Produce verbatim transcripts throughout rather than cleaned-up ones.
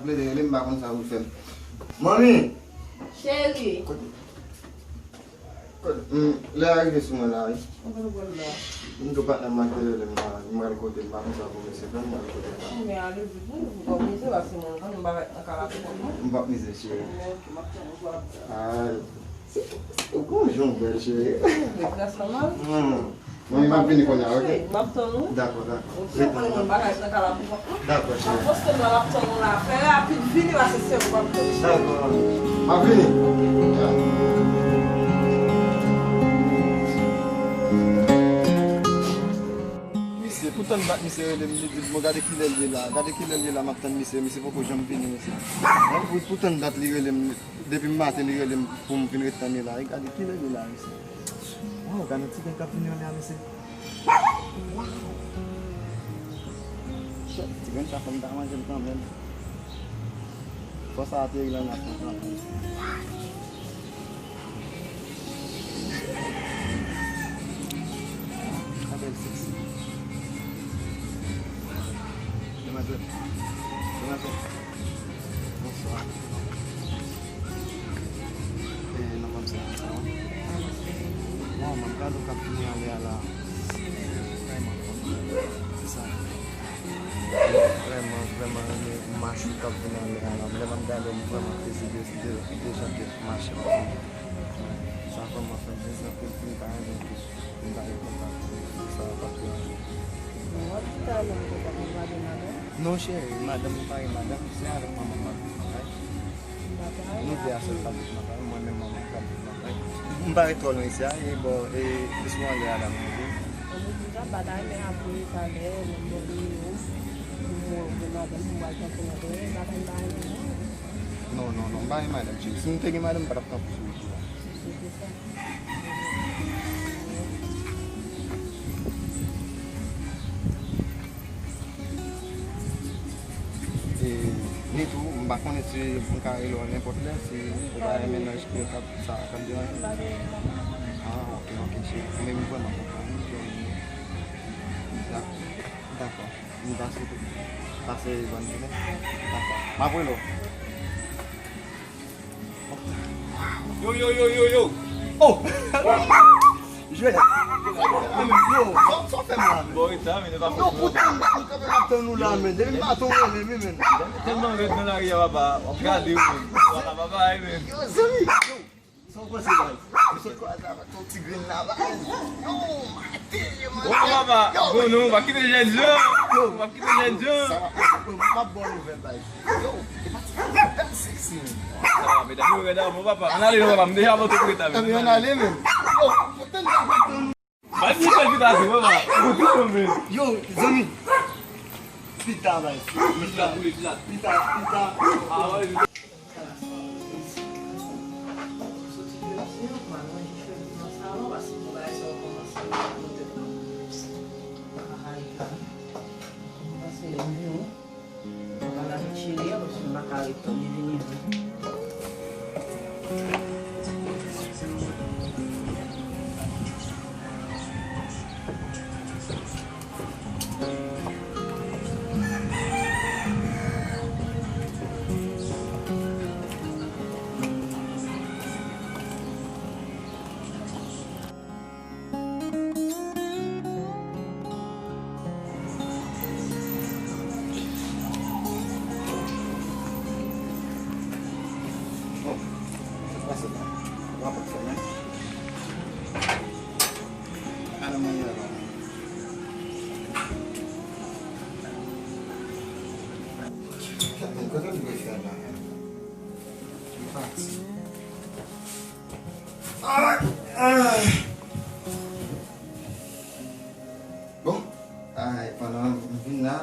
Rele, rele, m pa konn sa pou fè m. Manmi! Cheri! Kote? Kote? Hmm, lè a rive sou mwen la, wi. Mwen konn ou pral la. M tou patnè m ak rele m la, m pral kote, m pa konn sa pou mesye fè m, m pral kote sa. Ou gen ale vit, wi, ou pa mize, paske mwen, mwen, m pa nan kay la pou kont mwen. M p ap mize, cheri. Ok, m ap tann ou pou ap. Ay. Se, se, ou gon jan w bèl, cheri. Gras la mal. Hmm. Mwen, m ap vini kounye a, ok? M ap tann ou. Dakò, dakò. Ok, ou konnen mwen bagay nan kay la pou kont mwen. Dakò, cheri. M ap poste m la, m ap tann ou la. Fè rapid, vini, pase se ou k ap tann. Dakò. M ap vini. Ya. Misye, pou tann dat misye rele m, li di m, bon, gade kilè l ye la. Gade kilè l ye la, m ap tann misye. Misye poko janm vini, mesye. Pou, pou tann dat li rele m, depi maten li rele m pou m vin ret tann li la. E gade kilè l ye la, mesye. Waw, gade yon ti grenn k ap vini anlè a, mesye. Waw! Shit, ti grenn sa fè m ta manje l kanmenm. Fò sa ateri lan nan fon kanmenm. Sa bèl seksi. Demwazèl. Demwazèl. Bonswa. E, non, kòmsi, sa va? Bon, m ap gade w k ap vini anlè a la. Vrèman, se sa. Vrèman, vrèman renmen mach ou k ap vini anlè a la. Lè m ap gade w, m vrèman plezi de, de, de jan ke mach la ap vini. Sa vrèman fè m plezi anpil, m ta renmen ke m ta gen kontak ou, si sa pa t deranje w. Bon, w ap chita la, m te kontan pou m pa gen madanm. Non, cheri, madanm, m pa gen madanm, se avèk manman m ap viv nan kay. M pa ta renmen. Nou de a sèl k ap viv nan kay, mwen menm manman m k ap viv nan kay. M pa ret twò lwen isi a, e bò, e, plis mwen anlè a la, mwen ye. Mwen di sa, m pa ta renmen apre talè, lè m bò nimewo, pou mwen, pou madanm, pou m al tankou nan teren, m pa ta, m pa renmen, non. Non, non, non, m pa gen madanm, cheri. Si m te gen madanm, m pa t ap kanpe sou wout la. Se te sa. E, ni tou, m pa konnen si m ka rele w nenpòt lè, si ou pa gen mennaj ki yo k ap, sa k ap deranje. Ah, ok, ok, cheri. Men m vrèman kontan, wi. Dakò, dakò. M pase tou. Pase bòn jounen. Dakò. M ap rele w. Yo, yo, yo, yo, yo. Oh! Jwèt. Yo, sa, sa w fè m la, men? Bon, rete la, men, nou pa fè. Yo, poutan m kanpe m ap tann ou la, men. Depi m pa tann ou, men, men. Tèlman rèd nan lari a, papa. W ap gade, men. Papa, papa, men. Yo, zanmi. Yo. Sa w panse, guys? M sot kwaze avèk yon ti grenn la, guys. Yo, maten, yo, maten. Bon, papa, bon, non, pa kite jèn jan. Yo. Pa kite jèn jan. Sa va, yo, m ap ba w nouvèl, guys. Yo, e pa ti grenn la, seksi, men. Sa va, medam, yo rèd a mò, papa. Ann ale, non, papa, m deja pote preta, men. Ann ale, men. Yo, pote l, pote l. Ba di fè pita tou, papa. Pote l, men. Yo, zanmi. Pita, guys. Pita, pita, pita. Ah, ouais. Soti jodi a, m al ranje cheve m nan salon, paske bon bagay sa yo kòmanse nan tèt mwen. M pa ka ret la. M pase nan biwo. M pa ka la ret cheri a, paske m pa ka ret tann li vini vre. Bon, sa pase la. Rapò fèmen. Ala mwen ye la. Kote m dwe fè la? M pati. Ay, ay. Bon, ay, pandan m vin la,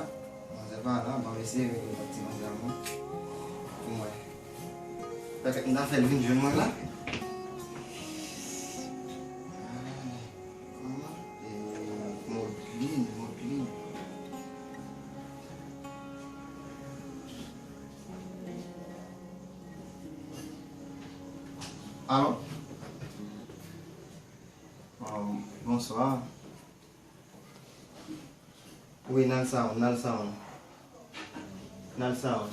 manzè pa la, ban m eseye regle lòt ti manzè a mwen. Pou mwen. Petèt m ta fè l vin jwenn mwen la. Ay, kòman? E, Modlin, Modlin. Alo? Um, bonswa. Wi, nan sound, nan sound. Nan sound.